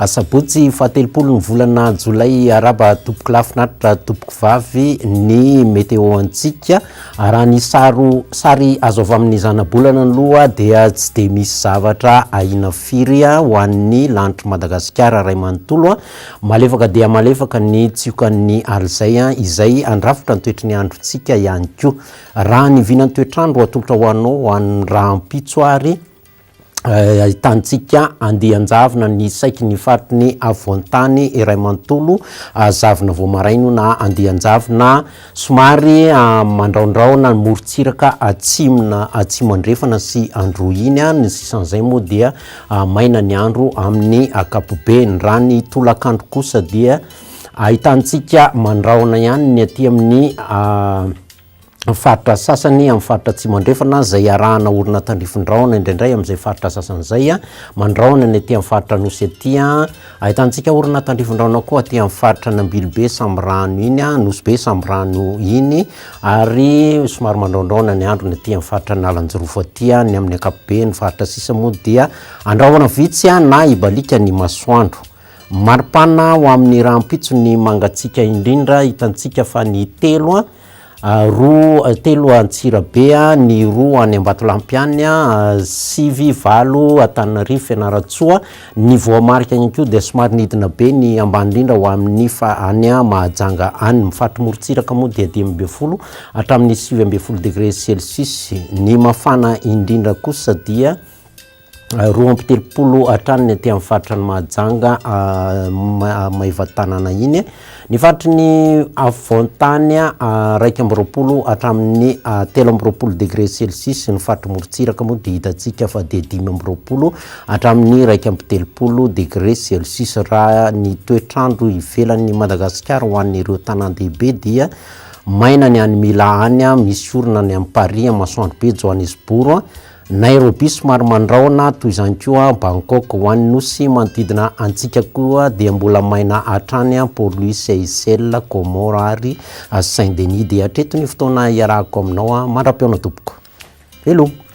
Asabotsy fahatelopolo ny volana jolay Arahaba tompoko lahy finaritra tompoko vavy ny météo antsika. Raha ny saro sary azo avy amin'ny zanabolana aloha dia tsy dia misy zavatra ahiana firy ho an'ny lanitr'i Madagasikara iray manontolo. Malefaka dia malefaka ny tsiokan'ny alizay izay handrafitra ny toetry ny androntsika ihany koa. Raha ny vinan'ny toetr'andro atolotra ho anao ho an'ny rahampitso ary ahitantsika andian-javona ny saiky ny faritry ny afovoan-tany iray manontolo, zavona vao maraina io na andian-javona somary mandraondraona ny morontsiraka atsimo na atsimo andrefana sy androy iny, ny sisan'izay moa dia maina ny andro amin'ny ankapobeny. Raha ny tolakandro kosa dia ahitantsika mandrahona ihany ny aty amin'ny faritra sasany amin'ny faritra Atsimo Andrefana izay arahana orona tandrifin-drahona indraindray amin'izay faritra sasany izay, mandrahona ny aty amin'ny faritra Anosy aty, ahitantsika orona tandrifin-drahona koa aty amin'ny faritra an'Ambilobe Sambirano iny, Nosy Be Sambirano iny, ary somary mandrahondrahona ny andro ny aty amin'ny faritra Analanjirofo aty, ny amin'ny ankapobeny faritra sisa moa dia andrahona vitsy na hibaliaka ny masoandro. Maripana ho amin'ny rahampitso ny mangatsiaka indrindra, hitantsika fa ny telo, roa, telo Antsirabe, ny roa any Ambatolampy any, sivy, valo Antananarivo, Fianarantsoa, ny voamarika ihany koa dia somary nidina be ny ambany indrindra ho amin'ny fa any Mahajanga any. Ny faritry morontsiraka moa dia 15 hatramin'ny 19 degré celsius. Ny mafana indrindra kosa dia 32 hatrany ny aty amin'ny faritra ny Mahajanga Maevatanàna iny. Ny faritry ny afovoan-tany 21 hatramin'ny 23 degré celsius, ny faritry morontsiraka moa dia hitantsika fa dia 25 hatramin'ny 31 degré celsius. Raha ny toetr'andro ivelan'i Madagasikara ho an'ireo tanàn-dehibe dia maina ny any Mila any, misy orana ny any Paris, masoandro be Johannesburg, Nairobi somary mandrahona, toy izany koa Bangkok. Ho an'ny nosy manodidina antsika koa dia mbola maina hatrany Port Louis, Seychelles, Comores ary Saint Denis. Dia hatreto ny fotoana iarahako aminao mandra-pihaona tompoko. Veloma.